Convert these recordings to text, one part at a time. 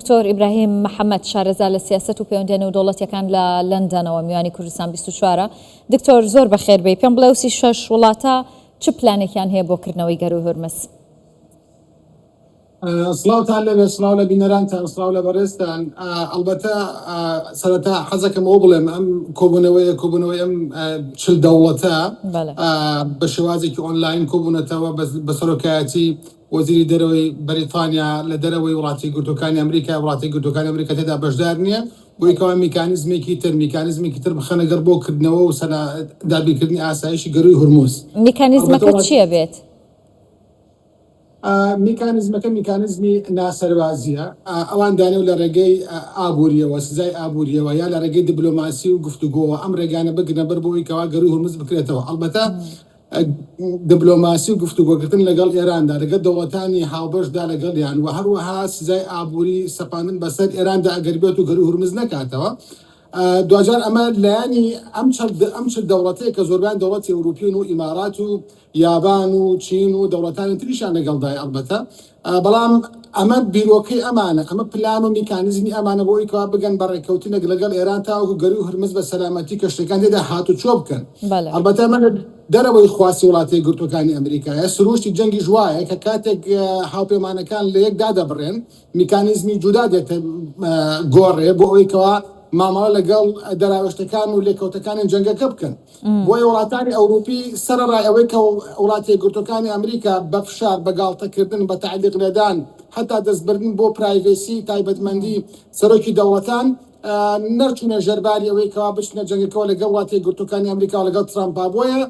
دکتۆر ئیبراهیم محەمەد شارەزا لە سیاسەت و پەیوەندیە نێودەوڵەتیەکان لە لەندەنەوە میوانی کوردستان 24ە. دکتۆر زۆر بەخێر بێی. پێم بڵێ ئەو 36 وڵاتە چ پلانێکیان هەیە بۆ کردنەوەی گەرووی هورمز؟ سڵاوتان لێبێ، سڵاو لە بینەرانتان، سڵاو لە بەڕێزتان. ئەڵبەتە سەرەتا حەزەکەم ئەوە بڵێم ئەم کۆبوونەوەیە کۆبوونەوەی ئەم 40 دەوڵەتە بە شێوازێکی ئۆنلاین کۆبوونەتەوە بە سەرۆکایەتی وەزیری دەرەوەی بەریتانیا لە دەرەوەی وڵاتی یەکگرتووەکانی ئەمریکا، وڵاتی یەکگرتووەکانی ئەمریکا تێدا بەشدار نییە، بۆی کەوا میکانیزمێکی تر میکانیزمێکی تر بخەنە گەڕ بۆ کردنەوە و سەلا دابینکردنی ئاسایشی گەرووی هورمز. میکانیزمەکە چییە بێت؟ میکانیزمەکە میکانیزمی ناسەربازییە، ئەوان دانێو لە ڕێگەی ئابوورییەوە، سزای ئابوورییەوە یا لە ڕێگەی دبلۆماسی و گفتوگۆوە ئەم ڕێگانە بگرنە بەر بۆ ئەوەی کەوا گەرووی هورمز بکرێتەوە. ئەڵبەتە دبلۆماسی و گفتوگۆکردن لەگەڵ ئێراندا، لەگەڵ دەوڵەتانی هاوبەشدا لەگەڵیان و هەروەها سزای ئابووری سەپاندن بەسەر ئێراندا ئەگەر بێت و گەرووی هورمز نەکاتەوە. دواجار ئەمە لایەنی ئەم ئەم چل دەوڵەتەیە کە زۆربەیان دەوڵەتی ئەوروپین و ئیمارات و یابان و چین و دەوڵەتانی تریشیان لەگەڵدایە ئەڵبەتە، بەڵام ئەمە بیرۆکەی ئەمانە، ئەمە پلان و میکانیزمی ئەمانە بۆ ئەوەی کەوا بگەن بە ڕێککەوتنێک لەگەڵ ئێران تاوەکو گەرووی هورمز بە سەلامەتی کەشتیەکان تێدا هاتوچۆ بکەن. ئەڵبەتە ئەمە لە دەرەوەی خواستی وڵاتە یەکگرتووەکانی ئەمریکایە، سرووشتی جەنگیش وایە کە کاتێک هاوپەیمانەکان لە یەک دادەبڕێن، میکانیزمی جودا دێتە گۆڕێ بۆ ئەوەی کەوا مامەڵە لەگەڵ دەراوێشتەکان و لێکەوتەکانی جەنگەکە بکەن. بۆیە وڵاتانی ئەوروپی سەرەڕای ئەوەی کە وڵاتە یەکگرتووەکانی ئەمریکا بە فشار، بە گاڵتەکردن، بە تەعلیق لێدان، هەتا دەستبردن بۆ privacy، تایبەتمەندی، سەرۆکی دەوڵەتان، نەچوونە ژێرباری ئەوەی کەوا بچنە جەنگەکەوە لەگەڵ وڵاتە یەکگرتووەکانی ئەمریکا و لەگەڵ ترامپا. بۆیە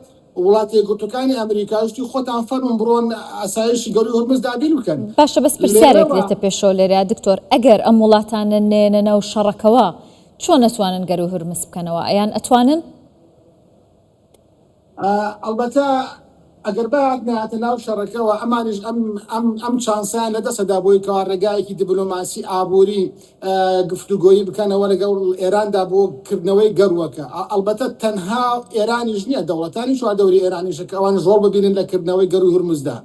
وڵاتە یەکگرتووەکانی ئەمریکا وتی خۆتان فەرموون بڕۆن ئاسایشی گەرووی هورمز دابین بکەن. باشە بەس پرسیارێک لێرەوە. دێتە پێشەوە لێرە دکتۆر، ئەگەر ئەم وڵاتانە نەیەنە ناو شەڕەکەوە چۆن ئەتوانن گەروو هورمز بکەنەوە؟ ئەیان ئەتوانن؟ ئەڵبەتە ئەگەر بهاتنایەتە ناو شەڕەکەوە ئەمانیش ئەم ئەم ئەم چانسەیان لەدەستەدا بۆی کەوا ڕێگایەکی دیبلۆماسی ئابووری گفتوگۆیی بکەنەوە لەگەڵ ئێراندا بۆ کردنەوەی گەرووەکە. ئەڵبەتە تەنها ئێرانیش نییە، دەوڵەتانی چواردەوری ئێرانیشە کە ئەوانیش ڕۆڵ ببینن لە کردنەوەی گەرووی هورمزدا.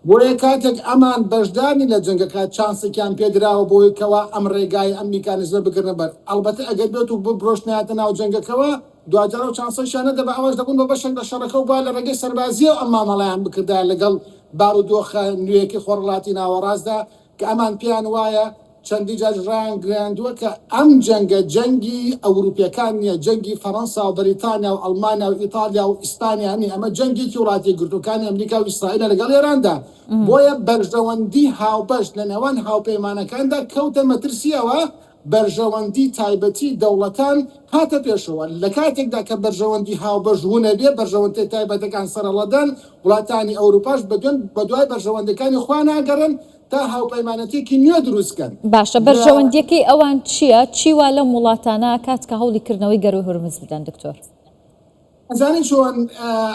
بۆیە کاتێک ئەمان بەشدارنین لە جەنگەکە چانسێکیان پێدراوە بۆی کەوا ئەم ڕێگای ئەم میکانیزمە بگرنە بەر. ئەڵبەتە ئەگەر بێت و بڕۆشتنایەتە ناو جەنگەکەوە دواجار ئەو چانسەیشیان نەدەبا ئەوانیش دەبوون بە بەشێک لە شەڕەکە و با لە ڕێگەی سەربازییەوە ئەم مامەڵەیان بکردایە لەگەڵ بارودۆخە نوێیەکەی خۆرهەڵاتی ناوەڕاستدا کە ئەمان پێیان وایە چەندین جاریش ڕایانگەیاندووە کە ئەم جەنگە جەنگی ئەوروپیەکان نیە، جەنگی فەرەنسا و بەریتانیا و ئەڵمانیا و ئیتالیا و ئیسپانیا نیە، ئەمە جەنگێکی وڵاتە یەکگرتووەکانی ئەمریکا و ئیسرائیلە لەگەڵ ئێراندا، بۆیە بەرژەوەندی هاوبەش لە نێوان هاوپەیمانەکاندا کەوتە مەترسیەوە، بەرژەوەندی تایبەتی دەوڵەتان هاتە پێشەوە، لە کاتێکدا کە بەرژەوەندی هاوبەش ونەبێ بەرژەوەندیە تایبەتەکان سەرهەڵەدەن، وڵاتانی ئەوروپاش بەدوای بەرژەوەندەکانی خۆیان ناگەڕێن، تا هاوپەیمانەتیەکی نوێ دروست کەن. باشە بەرژەوەندیەکەی ئەوان چیە؟ چی وا لەم وڵاتانە ئەکات کە هەوڵی کردنەوەی گەروی هورمز بدەن دکتۆر؟ ئەزانی چۆن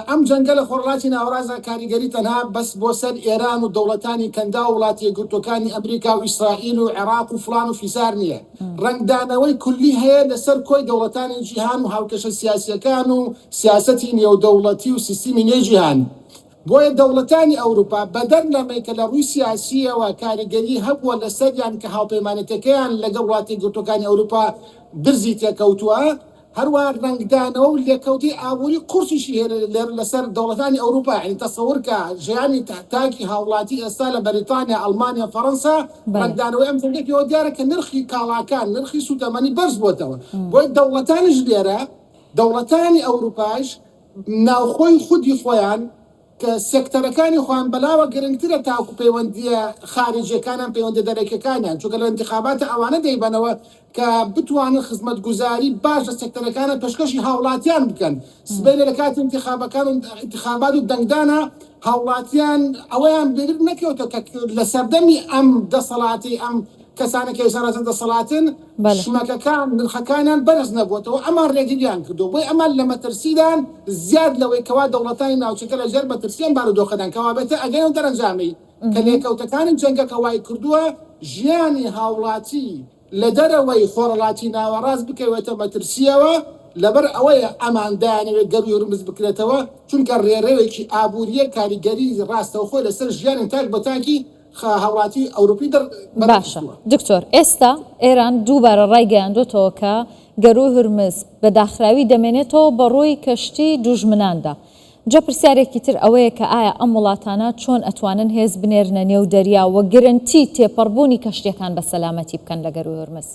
ئەم جەنگە لە خۆرهەڵاتی ناوەڕاستدا کاریگەری تەنها بەس بۆ سەر ئێران و دەوڵەتانی کەنداو و وڵاتە یەکگرتووەکانی ئەمریکا و ئیسرائیل و عێراق و فڵان و فیسار نییە ڕەنگدانەوەی کولی هەیە لەسەر کۆی دەوڵەتانی جیهان و هاوکێشە سیاسیەکان و سیاسەتی نێودەوڵەتی و سیستمی نوێی جیهانی بۆیە دەوڵەتانی ئەوروپا بەدەر لەمەی کە لە ڕووی سیاسییەوە کاریگەری هەبووە لەسەریان کە هاوپەیمانێتیەکەیان لەگەڵ وڵاتە یەکگرتووەکانی ئەوروپا درزی تێکەوتووە، هەروەها ڕەنگدانەوە و لێکەوتەی ئابووری قورسیشی هەیە لەسەر دەوڵەتانی ئەوروپا، یانی تەسەور کە ژیانی تاکی هاوڵاتی ئێستا لە بەریتانیا، ئەڵمانیا، فەرەنسا ڕەنگدانەوەی ئەم جەنگەی پێوە دیارە کە نرخی کاڵاکان، نرخی سووتەمەنی بەرز بۆتەوە. بۆیە دەوڵەتانیش لێرە، دەوڵەتانی ئەوروپاش ناوخۆی خودی خۆیان کە سێکتەرەکانی خۆیان بەلاوە گرنگترە تاکو پەیوەندییە خارجیەکانیان پەیوەندیە دەرەکیەکانیان چونکە لە ئینتخاباتە ئەوانە دەیبەنەوە کە بتوانن خزمەتگوزاری باش لە سێکتەرەکانە پێشکەشی هاوڵاتیان بکەن سبەینێ لە کاتی ئینتخابەکان و ئینتخابات و دەنگدانە هاوڵاتیان ئەوەیان بیر نەکەوتە کە لە سەردەمی ئەم دەسەڵاتی ئەم کەسانە کە ئێستا لەسەر دەسەڵاتن شمەکەکان نرخەکانیان بەرز نەبووەتەوە، ئەمان ڕێگریان کردووە، بۆیە ئەمان لە مەترسیدان زیاد لەوەی کەوا دەوڵەتانی ناوچەکە لە ژێر مەترسی ئەم بارودۆخەدان، کەوابێتە ئەگەین ئەو دەرەنجامەی کە لێکەوتەکانی جەنگەکە وایکردووە ژیانی هاوڵاتی لە دەرەوەی خۆرهەڵاتی ناوەڕاست بکەوێتە مەترسییەوە، لەبەر ئەوەیە ئەمان دەیانەوێت گەرووی هورمز بکرێتەوە، چونکە ڕێڕەوێکی ئابوورییە کاریگەری ڕاستەوخۆی لەسەر ژیانی تاک بە تاکی. هاوڵاتی ئەوروپی دەر باشە بەڕێخستووە. دکتۆر ئێستا ئێران دووبارە ڕایگەیاندۆتەوە کە گەرووی هورمز بە داخراوی دەمێنێتەوە بەڕووی کەشتی دوژمناندا. جا پرسیارێکی تر ئەوەیە کە ئایا ئەم وڵاتانە چۆن ئەتوانن هێز بنێرنە نێو دەریا و گرنتی تێپەڕبوونی کەشتیەکان بە سەلامەتی بکەن لە گەرووی هورمز؟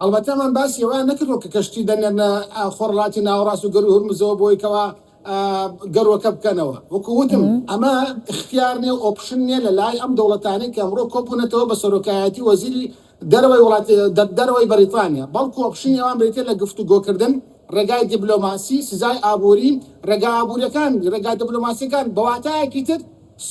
ئەڵبەتە من باسی ئەوەیان نەکردووە کە کەشتی دەنێرنە خۆرهەڵاتی ناوەڕاست و گەرووی هورمزەوە بۆی کەوا گەرووەکە بکەنەوە. وەکو وتم ئەمە ئیختیار نیە و option نیە لە لای ئەم دەوڵەتانەی کە ئەمڕۆ کۆبوونەتەوە بە سەرۆکایەتی وەزیری دەرەوەی وڵات دەرەوەی بەریتانیا، بەڵکو option ی ئەوان بریتیە لە گفتوگۆکردن، ڕێگای دیبلۆماسی، سزای ئابووری، ڕێگا ئابووریەکان، ڕێگا دیبلۆماسیەکان، بە واتایەکی تر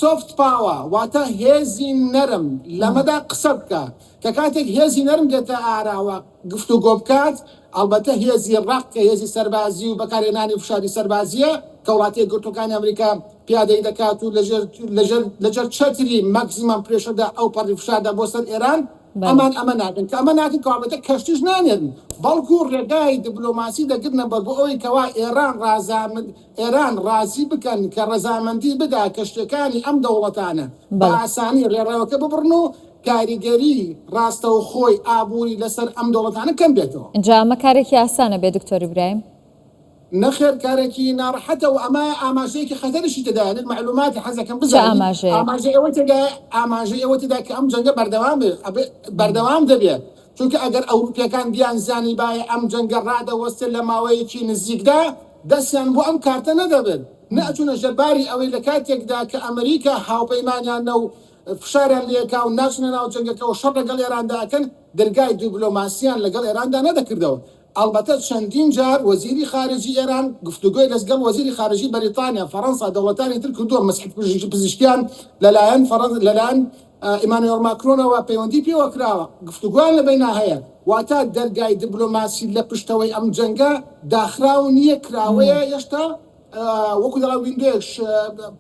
soft power واتە هێزی نەرم لەمەدا قسە بکە، کە کاتێک هێزی نەرم دێتە ئاراوە گفتوگۆ بکات، ئەڵبەتە هێزی ڕەق کە هێزی سەربازی و بەکارهێنانی فشاری سەربازییە کە وڵاتە یەکگرتووەکانی ئەمریکا پیادەی دەکات و لەژێر لەژێر لەژێر چەتری maximum pressure دا ئەوپەڕی فشاردا بۆ سەر ئێران، ئەمان ئەمە ناکەن، کە ئەمە ناکەن کەوابێتە کەشتیش نانێرن، بەڵکو ڕێگای دبلۆماسی دەگرنە بەر بۆ ئەوەی کەوا ئێران ڕازامەند ئێران ڕازی بکەن کە ڕەزامەندی بدا کەشتیەکانی ئەم دەوڵەتانە بە ئاسانی ڕێڕەوەکە ببڕن و کاریگەری ڕاستەوخۆی ئابووری لەسەر ئەم دەوڵەتانە کەم بێتەوە. ئینجا ئەمە کارێکی ئاسانە بێ دکتۆر ئیبراهیم؟ نەخێر کارێکی ناڕەحەتە و ئەمە ئاماژەیەکی خەتەریشی تێدایە لێت مەعلوماتی حەزەکەم چ بزانی ئاماژەیەک؟ ئاماژەی ئەوەی تێدایە ئاماژەی ئەوەی تێدایە کە ئەم جەنگە بەردەوام بێ ئەبێ بەردەوام دەبێ چونکە ئەگەر ئەوروپیەکان بیانزانیبایە ئەم جەنگە ڕادەوەستێت لە ماوەیەکی نزیکدا دەستیان بۆ ئەم کارتە نەدەبرد نەئەچوونە ژێر باری ئەوەی لە کاتێکدا کە ئەمریکا هاوپەیمانیانە و فشاریان لێکا و ناچنە ناو جەنگەکەوە شەڕ لەگەڵ ئێراندا ئەکەن دەرگای دیبلۆماسیان لەگەڵ ئێراندا نەدەکردەوە ئەڵبەتە چەندین جار وەزیری خارجی ئێران گفتوگۆی لەگەڵ وەزیری خارجی بەریتانیا، فەرەنسا، دەوڵەتانی تر کردووە، مەسعود پزیشکیان لەلایەن لەلایەن ئیمانوێڵ ماکرۆنەوە پەیوەندی پێوە کراوە، گفتوگۆیان لە بەینا هەیە، واتە دەرگای دبلۆماسی لە پشتەوەی ئەم جەنگە داخراو نییە، کراوەیە هێشتا وەکو دەڵێن window یەک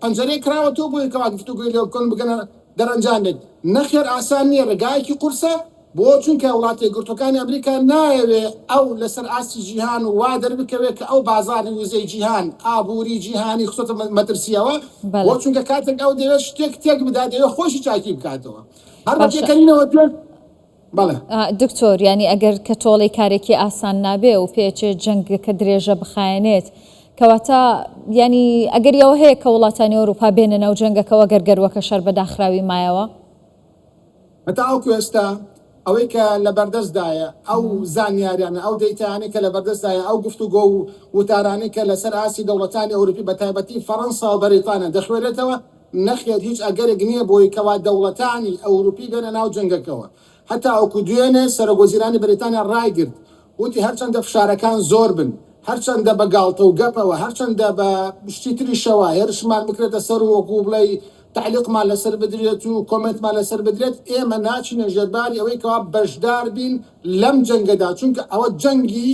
پەنجەرەیەک کراوەتەوە بۆ کەوا گفتوگۆی لێوە بکەن و بگەنە دەرەنجامێک. نەخێر ئاسان نییە، ڕێگایەکی قورسە، بۆ؟ چونکە وڵاتە یەکگرتووەکانی ئەمریکا نایەوێ ئەو لەسەر ئاستی جیهان وا دەربکەوێ کە ئەو بازاڕی وزەی جیهان، ئابووری جیهانی خستۆتە مەترسییەوە. بۆ؟ چونکە کاتێک ئەو دەیەوێت شتێک تێک بدات، دەیەوێت خۆیشی چاکی بکاتەوە. هەر بە پێکەنینەوە پێ بەڵێ. دکتۆر یانی ئەگەر کە تۆڵەی کارێکی ئاسان نابێ و پێچێ جەنگەکە درێژە بخایەنێت، کەواتە یانی ئەگەری ئەوە هەیە کە وڵاتانی ئەوروپا بێنە ناو جەنگەکەوە گەر گەروەکە شەر بە داخراوی مایەوە؟ هەتاوەکو ئێستا ئەوەی کە لەبەردەستدایە، ئەو زانیاریانە، ئەو دەیتایانەی کە لەبەردەستدایە، ئەو گفتوگۆ و وتارانەی کە لەسەر ئاستی دەوڵەتانی ئەوروپی بەتایبەتی فەرەنسا و بەریتانیا دەخوێنرێتەوە، نەخێر هیچ ئەگەرێک نییە بۆی کەوا دەوڵەتانی ئەوروپی بێنە ناو جەنگەکەوە. هەتاوەکو دوێنێ سەرۆکوەزیرانی بەریتانیا ڕایگرت وتی هەرچەندە فشارەکان زۆر بن، هەرچەندە بە گاڵتە و گەپەوە، هەرچەندە بە شتی تریشەوە هێرشمان بکرێتە سەر و وەکو بڵێی تەعلیقمان لەسەر بدرێت و کۆمێنتمان لەسەر بدرێت، ئێمە ناچینە ژێرباری ئەوەی کەوا بەشدار بین لەم جەنگەدا، چونکە ئەوە جەنگی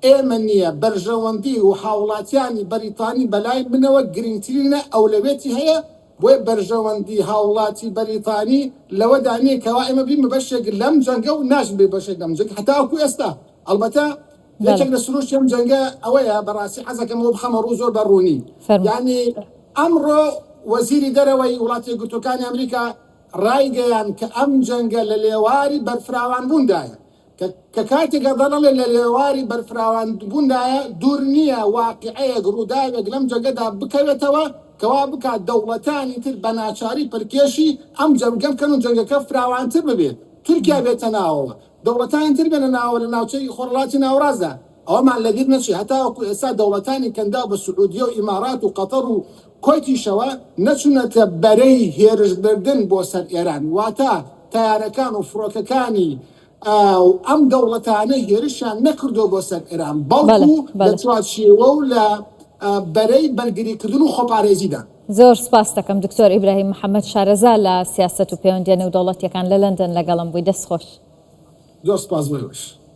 ئێمە نییە، بەرژەوەندی و هاوڵاتیانی بەریتانی بەلای منەوە گرنگترینە، ئەولەوێتی هەیە، بۆیە بەرژەوەندی هاوڵاتی بەریتانی لەوەدا نییە کەوا ئێمە بین بە بەشێک لەم جەنگە و ناشبین بە بەشێک لەم جەنگە هەتاوەکو ئێستا. ئەڵبەتە یەکێک لە سروشتی ئەم جەنگە ئەوەیە، بەڕاستی حەزەکەم ئەوە بخەمە ڕوو زۆر بە ڕوونی، یانی ئەمڕۆ وەزیری دەرەوەی وڵاتە یەکگرتووەکانی ئەمریکا ڕایگەیاند کە ئەم جەنگە لە لێواری بەرفراوانبووندایە، کە کاتێک دەڵێ لە لێواری بەرفراوانبووندایە، دوور نییە واقیعەیەک، ڕووداوێک لەم جەنگەدا بکەوێتەوە کە وا بکات دەوڵەتانی تر بە ناچاری پەلکێشی ئەم جەنگە بکەن و جەنگەکە فراوانتر ببێت، تورکیا بێتە ناوەوە، دەوڵەتانی تر بێنە ناوەوە لە ناوچەی خۆرهەڵاتی ناوەڕاستدا. ئەوەمان لەبیر نەچێت هەتاوەکو ئێستا دەوڵەتانی کەنداو بە سعودیە و ئیمارات و قەتەر و کوەیتیشەوە نەچوونەتە بەرەی هێرشبردن بۆ سەر ئێران، واتە تەیارەکان و فڕۆکەکانی ئەم دەوڵەتانە هێرشیان نەکردووە بۆ سەر ئێران، بەڵکو لە چوارچێوە و لە بەرەی بەرگریکردن و خۆپارێزیدان. زۆر سوپاست دەکەم دکتۆر ئیبراهیم محەمەد شارەزا لە سیاسەت و پەیوەندیە نێودەوڵەتیەکان لە لەندەن لەگەڵم بووی دەست خۆش. زۆر سوپاس بۆ ئێوەش.